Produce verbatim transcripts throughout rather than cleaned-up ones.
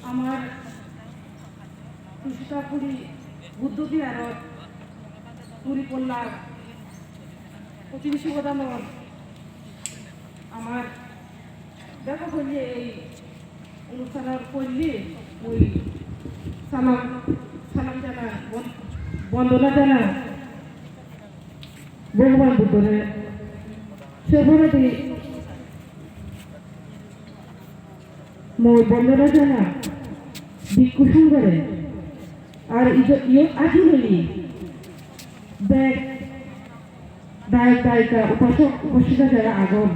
Amar Tusitapuri Buddho Viharot Puri Polla Protibesi Godanor amar bego poille ei onusthanor poille mui salam, salam janang, bon-, bondona janang Bhogoban Buddhore. Se poredi mui bondona janang Bhikkhu Sanghore, ar ijo-, iyot ajil oye bek dayok dayika, upasok upasika jara agon,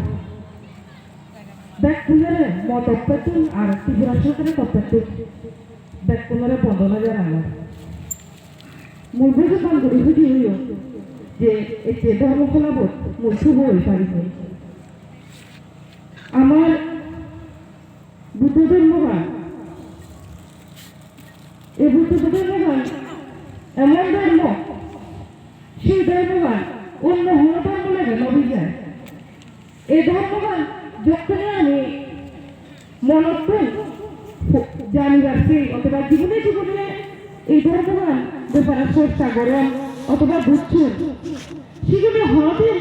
bekkunore mo toppettun ar Tripura sorkaro toppettun bekkunore bondona janangor. Mui bhogoban guri huji oyong je ecche dhormo kolabot mui subo oi parinei. Amar Buddho dhormogan, ei Buddho dhormogan emon dhormo, sei dhormogan onno hono dhormo loi no mijai. Ei dhormogan jokkene ami monottun janibar sei, othoba jibone jibone ei dhormogan bepare chorcha goron, othoba bujjon, sigune honodin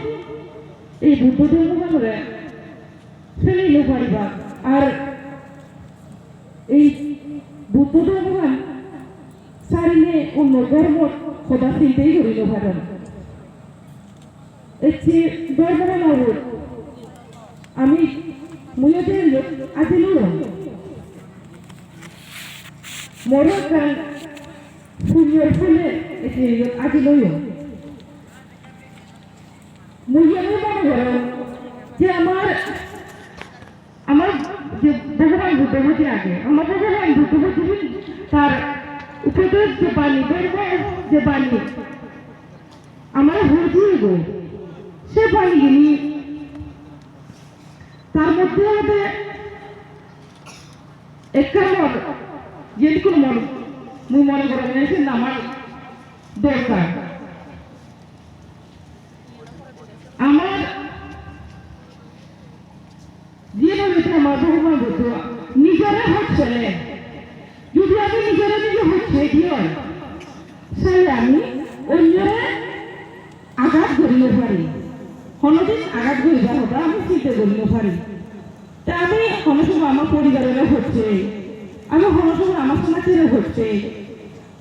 ei Buddho dhormoganore seni no pariba. Ar ei Buddho dhormogan sarinei onno dhormot hoda sintei guri no paron. Ecche dhormogan obot ami, muiyo je iyot ajil oyong, moro ekkan punyor phole ecche iyot ajil oyong. Mui iyani mone gorong je amar, amar je Bhogoban Buddho je age, amar Bhogoban Buddho je tar upodesh je bani, dhormo je bani, amare hoi diye goi, se banigini tar moddhe olode ekkan mor, iyani hono mor, mui mone gorong je siyen amar dorkar. Amar jiyen hoide amar Bhogoban Buddho nijore hoj pele, jodi ami nijore nije hoj pei di oi, sale ami onnore agat guri no pari, honodin agat guribar hoda ami sinte guri no pari. Te ami hono somoy amar poribarore hoj pei, ami hono somoy amar somajjore hoj pei,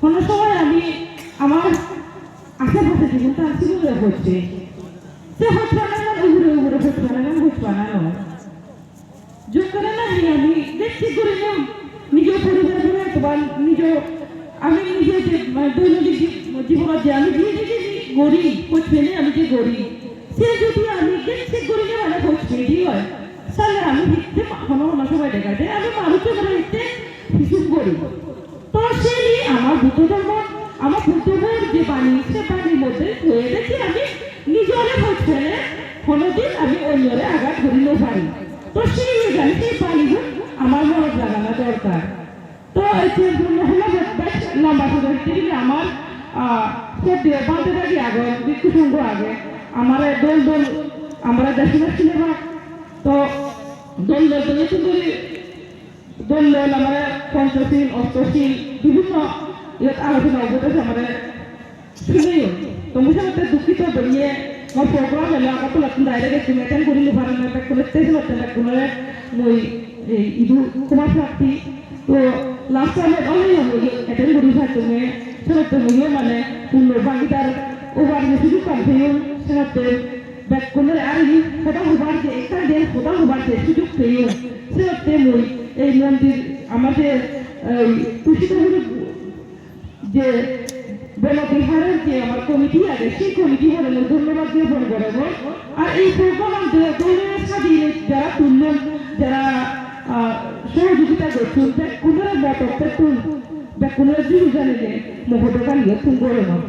hono somoy ami amar ashe pashe jigun tar sigunore hoj pei. Se hoj panagan ugure ugure hoj panagan hoj pana noi. Jokkene nahi ami bek thik gurinei nijo poribar loi othoba nijo, ami nije je, mane, doinodin ji-, jibonot je ami je je je gori, hoj peinei ami je gori, se jodi ami bek thik gurinei, mane, hoj pei di oi, sale ami hitte ma-, hono hono somoy dega jai ami manuj jebonot hitte hissu gori. To seni amar Buddho dhormo, amar Buddho dhormor je bani, se banir moddhe hoye de ki ami nijore hoj pele honodin ami onnore agat guri no pari. To sei jani sei banigun amar monot lagana dorkar. To ecche punno holo bek lamba sudor hitte gele amar, ah, soddiyo bhante dagi agon, bhikkhu songho age, amare dol dol, amare deshonot sinebak. To dol dol dole sundori Dol dol amare Ponchosil, Ostosil, bibhinno iyot alochona obo de amare suneyon. To mui senotte dukkito beriye, mo program elo Agartalattun direct ekdin attend guri no parong, bekkune te senotte bekkunore mui ei idu khoma prarthi. To last time oleyo mui attend guri parong, senotte muiyo mane punno bhagidar obar je sujukkan peyong, senotte bekkunore ar ei hoda hobar je, ekkan diyen hoda hobar je sujug peyong, senotte mui ei mondir amar je, ei Tusitapuri je Bono Biharor je amar committee age, sei committee-bore mui dhonnobad gyapon gorongor. Ar ei program-an de-, dole sajeye jara tullon, jara, ah, sohojogita gocchon, bekkunore mo torof tottun, bekkunore juju janei mo hodagan iyot thum gorongor.